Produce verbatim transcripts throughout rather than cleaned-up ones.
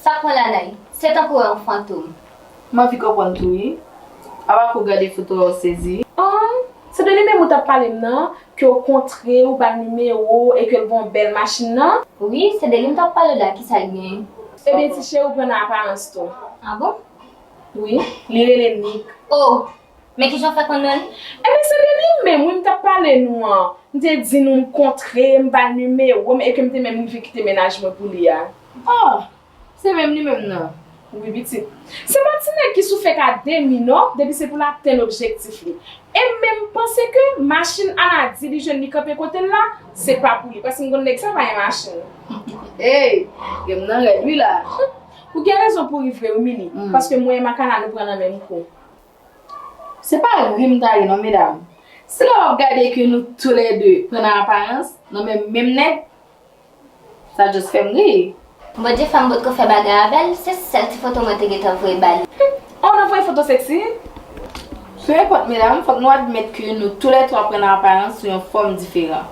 Sa k pran la la? Se tankou wè yon fantom. M anvi konprann tou wi. Apa pou gade foto a w sezi? An, se de li menm ou t ap pale m nan, ke w kontre, ou ba l nimewo e ke l gen yon bèl machin nan? Wi, se de li m t ap pale w la, kisa l genyen? Ebyen ti cheri ou pran nan aparans tou. A bon? Wi, li rele Nick. Oh! Men kijan w fè konn non l? Ebyen se de li menm wi m t ap pale nou an. M te di nou m kontre, m ba l nimewo m e ke m te menm rive kite mennaj mwen pou li a. Oh! Se menm li menm nan. Wi pitit. Se pa ti nèg ki sou fèk a demi non, depi se pou l atenn objektif li. E m menm panse ke machin Anady li jwenn li kanpe kote l la, se pa pou li, paske m konn nèg sa pa gen machin. Ey, game nan rèd wi la. Ou gen rezon pou ri vre wi Mili, paske mwen e Makana nou pran nan menm kou. Se pa ri m ta ri non medam. Se lè w ap gade ke nou toulède pran nan aparans nan men menm nèg, sa just fè m ri. Bondye fè m potko fè bagay avè l, se sèl ti foto mwen te gentan voye ba li. Oh, w nan voye foto sexy? Peu importe medam, fòk nou admèt ke nou toulètwa pran nan aparans sou yon fòm diferan.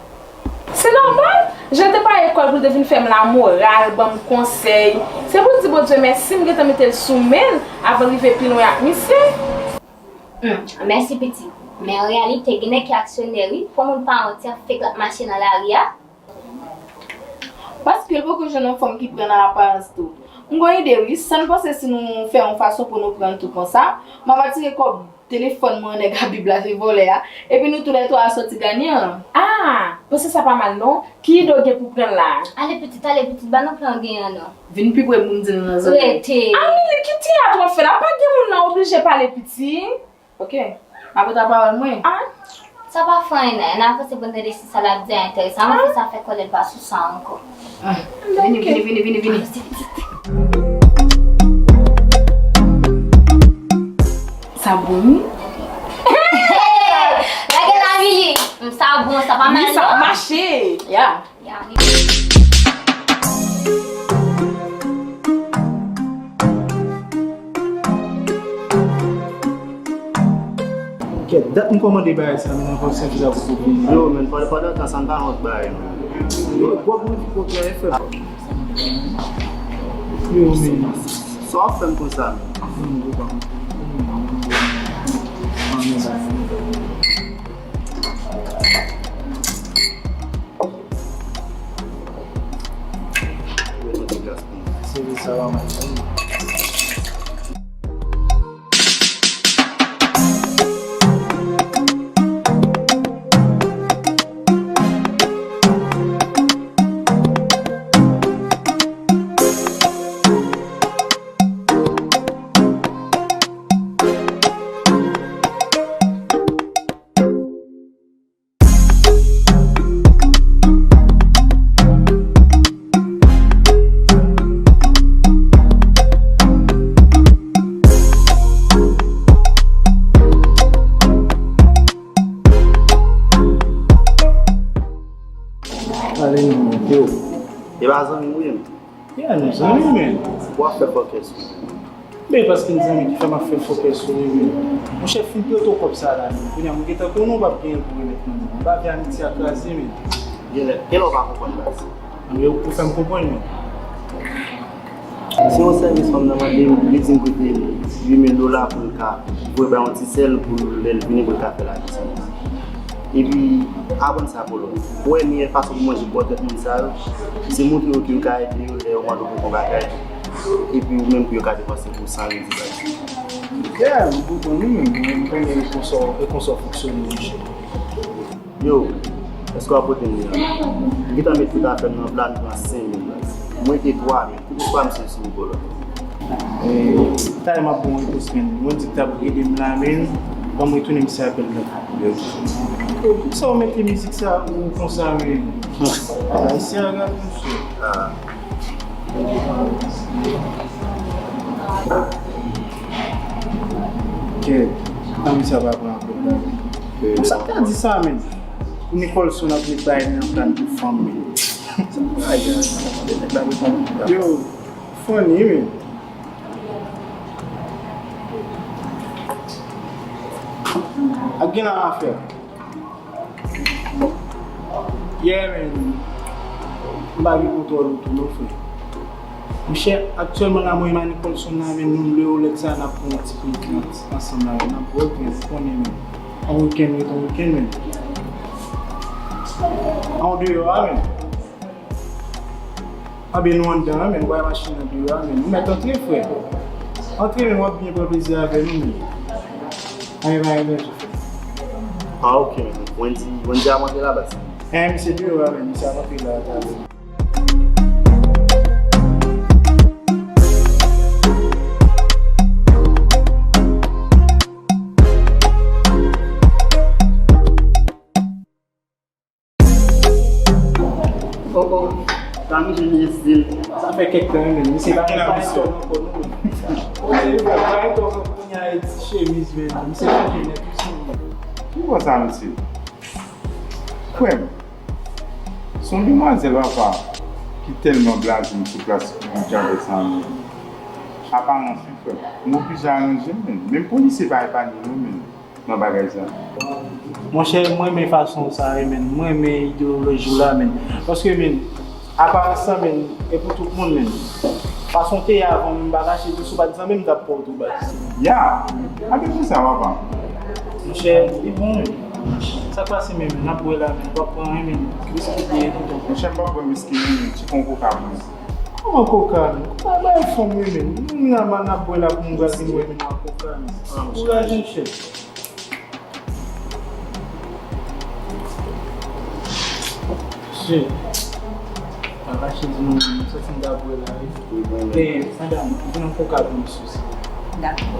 Se nòmal, jan l te pare kò l pou l te vin fè m lamoral, ban m konsèy. Se pou l di Bondye mèsi m gentan mete l sou men l avan l rive pi lwen ak misye. Humm, mèsi pitit. Men an reyalite, gen nèg ki aksyonè wi, pou moun pa yon tè fake l ap mache nan lari a. Paske l poko jwenn yon fanm ki pran nan aparans tou. M gon ide wi, sa n panse si nou fè yon fason pou nou pran l tou konsa, m ap atire kòb telefòn mwen an nèg a bib la se vòlè a, epi nou toulètwa a sòti ganyan. Ah, panse sa pa mal non. Ki ide w gen pou pran l la a? Ale pitit, ale pitit, ba nou plan w genyen an non. Vin pi pre pou m di nou nan zòrèy. Rete. Ah Mili, ki teyat w ap fè la? Pa gen moun nan oblije pale piti. Ok. M ap rete a pawòl mwen. Ah. Sa pa fè anyen nan, ann avanse pou n tande si sa l ap di a enteresan. Avan fi sa fè kòlè l pa sou sa ankò. Ah. Vini, vini, vini, vini, vini. Sa bon wi. Lage la Mili. Sa bon, sa pa mal non. Wi, sa ap mache. Yeah. Kèt, dat m kòmande bagay sa, men ankò se vizaj ou pou vini. Yo, men pandan, pandan tan sa, n pa nan lòt bagay, non. Yo, pwòp mwen ki pwòp la, e frè. Yo, men. Sa w ap fè m konsa, men? Yo, e pa zanmi m ou ye? Yeah, nou zanmi, men. W ap fè fòkè sou mwen. Men paske n zanmi ki fè m ap fè fòkè sou li, men. Monchè, fin prete w kòb sa la, men. Kounye a, mwen gentan konnen w p ap genyen l pou remèt mwen, men. M pa vle amitye a kraze, men. Genlè, genlè w pa konprann baz. Anben, ou fè m konprann, men. Se yon sèvis fanm nan mande m, li di m prete li uit mil dola pou l ka voye bay yon ti sè l pou lè l vini pou l ka fè lavi sou li. Epi, aprann sa, Polo. Ou wè meyè fason pou manje bò tèt moun sa yo, se montre yo ke yo ka ede yo lè yo mande w pou yon bagay. Epi ou menm pou yo ka depanse pou san redi baz. Yeah, m konprann ou menm, men m konnen e konsa, e konsa w fonksyone, monchè. Yo, èske w ap pote m li la? M gentan met tout afè m nan pla, m pran senk mil baz. M rete twa mil. Tout espwa m se sou ou, Polo. Talè m ap ba w repons, men. Mwen di k t ap rele m la, men. Ban m retounen misye apèl la. Yo, poukisa w mete mizik sa pou ou konsa, men? Ayisyen a rate, mesye. Ah. Kèt, nan misye a pa pran apèl la. Sa k ta di sa, men? Nicholson ap met bagay nan plan pou fanm, men. Yo, funny, men. Ak gen nan afè. Yeah, man. M pa gen kontwòl ou tou non, frè. Monchè, aktyèlman la, mwen e Manik Colson la, men nou lè ou lè sa, n ap pran yon ti prizon ansanm la, men n ap bwè grenn, ou konnen, men. Yon wikenn ret yon wikenn, men. An deyò a, men. Anben nou anndan an, men, nou bay machin nan deyò a, men. Nou mèt antre, frè. Antre, men, w ap byen pran plezi avè nou, men. Anyen pa gen danje, frè. Ah, ok, men. Wendy, Wendy ap antre la, baz. Eh, misye deyò a, men. Misye ap antre la, talè. Oh, oh. Sa misye vin estil. Sa fè kèk tan, men misye pa gen la misyon ankò, non, men. Oye, frè, pa gen tan kounye a, e ti chemiz, men. Misye chanje nèt, wi, si. Ki bò sa, mesye? Frè m, se yon demwazèl, papa, ki tèlman blaze m sou plas piblik avè sa, men. Aparans, wi, frè m. M oblije aranje m, men. Menm polisye pa epanye, non, men. Nan bagay sa. Monchè, m renmen fason w sa ye, men. M renmen ideyoloji w la, men. Paske, men, aparans lan, men, e pou tout moun, men. Fason w te ye avan, m pa kache di w, si w pa t zanmi m, m t ap pran w tou baz. Ya! Ape pou sa, papa. Monchè, li bon, men. Sa k pase, men, men, n ap bwè la, men. W ap pran, men, wiski byen, tonton. Monchè, m p ap bwè wiski, men, men, ti kon koka, men. Kòman koka, men? Koka bay fanm, wi, men. Nou, n ap, n ap bwè la pou nou gade, men, men, koka, men. Kouraj, monchè. Mesye, pa kache di nou, nou soti m ta bwè la, wi. Wi, mwen menm. Men, madanm, vin yon koka pou nou sou si. Dakò.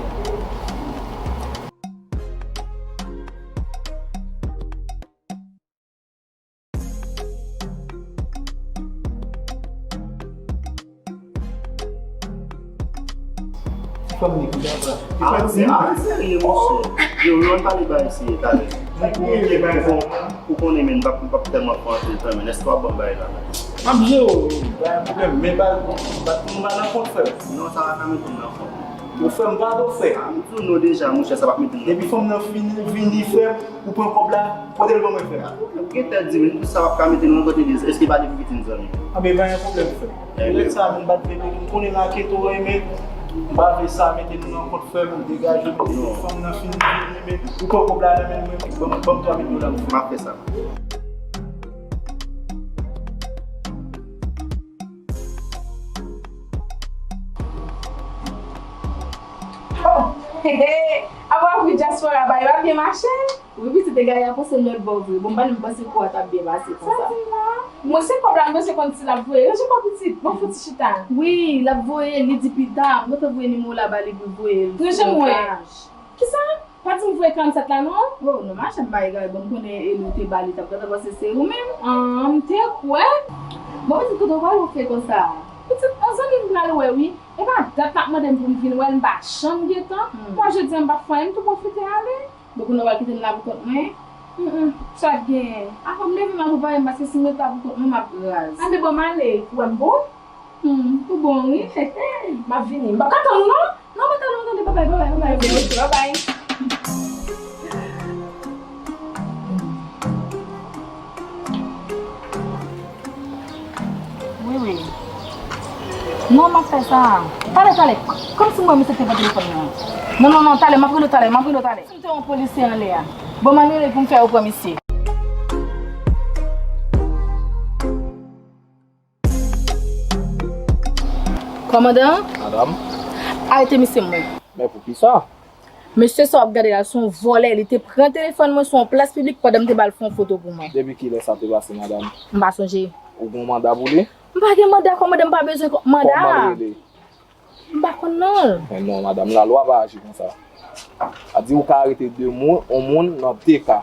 Ti fanm nèg li ap la. Li pa di. Arete serye, monchè. Yo, yo, ann pale bagay serye talè. Ou konnen, men, m p ap, m p ap tèlman pran antre tan, men èske w ap ban m bagay la, men? M ap jere w, wi, pa gen pwoblèm, men pa, pa, m pa nan kont, frè m. Non, sa pa ka mete m nan kont. Ou frè m, pa do frè. Ah, m di w non deja, monchè, sa p ap mete m nan kont. Depi fanm nan fini, vini, frè m, ou pran kòb la, pote l ban mwen, frè m. Ou gen tèt di, men tout sa p ap ka mete nou nan kont, Eliz. Èske pa depi piti n zanmi? Anben, pa gen pwoblèm, frè m. Lè sa, m pa t vle, m konnen nan kento, men m pa vle sa mete nou nan kont, frè m, degaje, mete fanm nan fini, vini, men ou pran kòb la nan men mwen, ban m, ban m twa mil dola, frè m. M ap fè sa. Oh, he, he. Apa w ap ri dyaspora ba yo ap byen mache? Wi, pitit, e gari a pouse m lòt bò vre. Bon, m pa menm panse kou a t ap byen pase konsa. Sa di m la? Mwen, se kòb la m bezwen konn si l ap voye. Ranje kò pitit, mwen fouti chita. Wi, l ap voye, li di pita. M gentan voye nimewo w la ba li pou l voye l. Ranje mwen. Kisa? Pa di m voye karannsèt la non? Oh, non, machann bagay, bon, m konnen e li w te ba li, t ap gentan panse se ou menm. An, m te kwè. Bon, pitit, kote w prale w fè konsa? Pitit, yon zanmi m prale wè, wi. E pa dat l ap mande m pou m vin wè l, m pa janm gen tan. Mwa jodi a, m p ap fè anyen, m tou pwofite ale. Bon, kounye a w pral kite m la pou kont mwen? Hum, hum, sa t genyen? Avan m leve, m ap prepare m, paske si m ret la pou kont mwen, m ap raz. Anben, bon, m ale, ou wè m bon? Hmm, ou bon, wi. M ap vini. M p ap ka tann ou, non. Non, mwen tann ou, tande, babay, babay, babay. Mèsi, babay. Wi, wi. Non, m ap fè sa. Talè, talè. Kòmsi mwen, misye te pran telefòn mwen. Non, non, non, talè, m ap rele w talè, m ap rele w talè. Si m te yon polisye anlè a. Bon, m al rele pou m fè yo pran misye. Kòmandan? Madanm? Arete misye mwen. Men poukisa? Mesye sa w ap gade la, se yon vòlè. Li te pran telefòn mwen sou yon plas piblik pandan m te ba l fè yon foto pou mwen. Depi kilè sa te pase, madanm? M pa sonje. Ou gen yon manda pou li? M pa gen manda, kòmandan, m pa bezwen manda. Kòman l rele? M pa konn non l. Men non, madanm, lalwa pa aji konsa. Sa di ou ka arete de moun, yon moun nan de ka.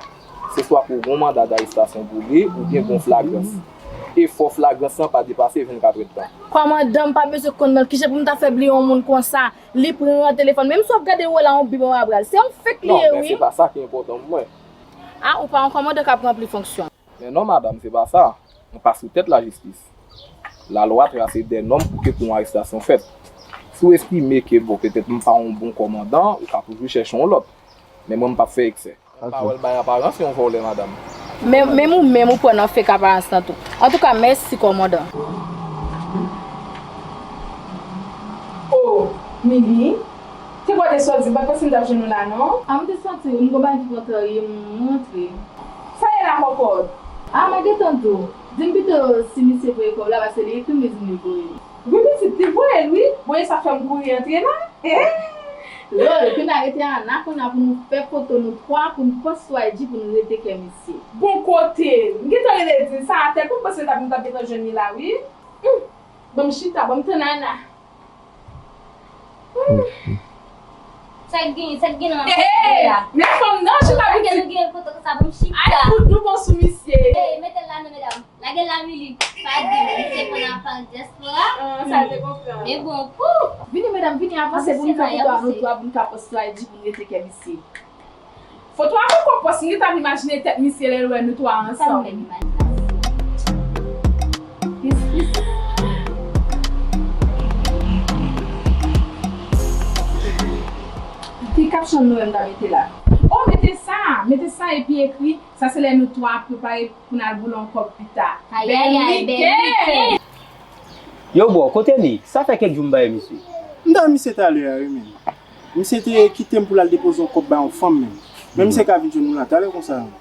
Se swa ke w gen yon manda darestasyon pou li, oubyen gen yon flagrans. E fò flagrans lan pa depase vennkatrèdtan. Kòmandan, m pa bezwen konn non l. Kijan pou m ta fè bliye yon moun konsa? Li pran telefòn. Menm si w ap gade wè la, yon bib anba bra l. Se yon fake li ye, wi. Non, men se pa sa ki enpòtan pou mwen. A, ou pa yon kòmandan k ap ranpli fonksyon. Men non, madanm, se pa sa. Ou pa sou tèt lajistis. Lalwa trase dè nòm pou ke pou yon arestasyon fèt. Si w estime ke, bon, petèt m pa yon bon kòmandan, ou ka toujou chèche yon lòt. Men mwen, m p ap fè eksè. Yon pawòl bay aparans yon vòlè, madanm. Men, menm ou menm, ou pran nan fake aparans lan tou. Antouka, mèsi, kòmandan. Mili, ki kote soti? M pa t panse m t ap jwenn ou la, non. A, m te santi w, m gon bagay ki pran tan ye m, m rantre. Sa ye la, kòkòt? A, mwen gentan di w. Di m pito si misye voye kòb la, paske li ekri m, li di m li voye l. Wi, pitit, li voye l, wi. Bon, e sa fè m kouri antre la. Eh! Lolo, kounye a rete Ana, kounye a pou nou fè foto nou twa, pou n poste sou I G pou nou rete kè misye. Bon kote! M gentan rele di l sa atè, pou m panse l t ap, m t ap gentan jwenn li la, wi. Hum! Ban m chita, ban m tann Ana. Sa k gen, sa k gen nan la? Men fanm nan chita pitit. Sa k gen nan foto sa pou m chita? Ay, fout nou bon sou misye. Ey, mete l la non, medam. Lage l la, Mili. Pa di m, misye konn apal dyaspora. Ah, sa te konprann. Men bon, pou. Vini, medam, vini, avanse pou nou fè foto a nou twa, pou nou ka poste sou I G pou nou rete kè misye. Foto a poko pòs, m gentan ap imajine tèt misye lè l wè nou twa ansanm. Sa menm imajinasyon. Pis, pis. Ki caption nou menm ta mete la? Oh, mete sa, mete sa epi ekri, sa se lè nou twa ap prepare pou n al boule yon kòb pita. Ayayay, bèl wikenn! Yo bro, kote Nick? Sa fè kèk jou m pa wè misye. M t al misye talè a, wi, men. Misye te kite m pou l al depoze yon kòb bay yon fanm, men. Men misye ka vin jwenn nou la talè konsa, men.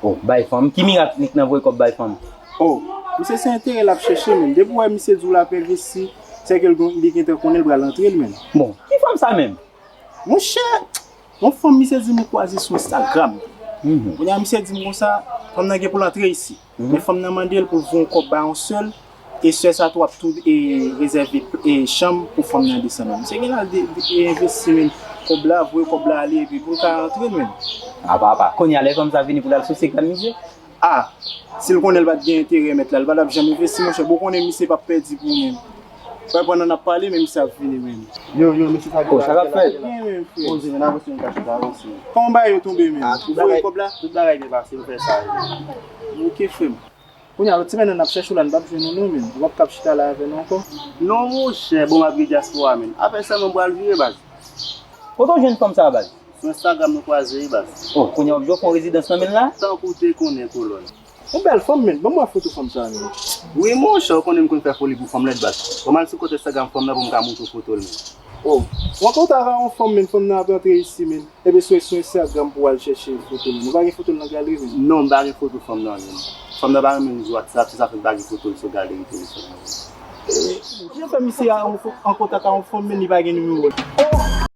Oh, bay fanm? Ki mirak Nick nan voye kòb bay fanm? Oh, misye se enterè l ap chèche, men. Depi w wè misye di w l ap envesti, se ke l gon, li gentan konnen l pral antre l, men. Bon, ki fanm sa menm? Monchè, yon fanm misye di m li kwaze sou Instagram. Kounye a misye di m konsa, fanm nan gen pou l antre isi. Men fanm nan mande l pou l voye yon kòb bay yon sè l, e sè sa tou ap tou e rezève e chanm pou fanm nan desann. Misye gen la de, de, e envesti men kòb la, voye kòb la ale, epi pou l ka rantre men. Apa, apa. Kounye a lè fanm sa vini pou l al souse grann misye? Ah, si l konnen l pa t gen enterè mèt la, l pa t ap janm envesti, monchè. Bon, konnen misye p ap pèdi pou ou menm. Wè, pandan n ap pale, men misye ap vini menm. Yo, yo, mesye sa gen la, sa k ap fèt? Gen menm, frè. Poze, men avanse, nou ka chita avanse. Kòman bagay yo tonbe menm? Ah, tout bagay, tout bagay byen pase, m fè sa. Ok, frè m. Kounye a, lòt semèn nan, n ap chèche w la, n p ap jwenn ou non, menm. Ou p ap kab chita la avè nou ankò? Non, monchè, bon, m ap gen dyaspora, menm. Apre sèlman m pral vire, baz. Kote w jwenn fanm sa a, baz? Sou Instagram nou kwaze, wi, baz. Oh, kounye a w ap jwe fè yon rezidans nan men l la? Tankou w te konnen, kolòn. Yon bèl fanm, menm. Ban m wè foto fanm sa a, menm. Wi, monchè, ou konnen m konn fè foli pou fanm lèd, baz. Ban m al sou kont Instagram fanm nan pou m ka montre w foto l, menm. Oh, w ap kontre avè yon fanm, menm, fanm nan ap rantre isi, menm. Ebyen, sou, sou Instagram pou w al chèche foto l. Nou pa gen foto l nan galeri, menm. Non, m pa gen foto fanm nan, menm. Fanm nan pa renmen m sou WhatsApp, se sa fè m pa gen foto l sou galeri telefòn mwen. Kijan fè misye a an, an kontak ak yon fanm, menm li pa gen nimewo l?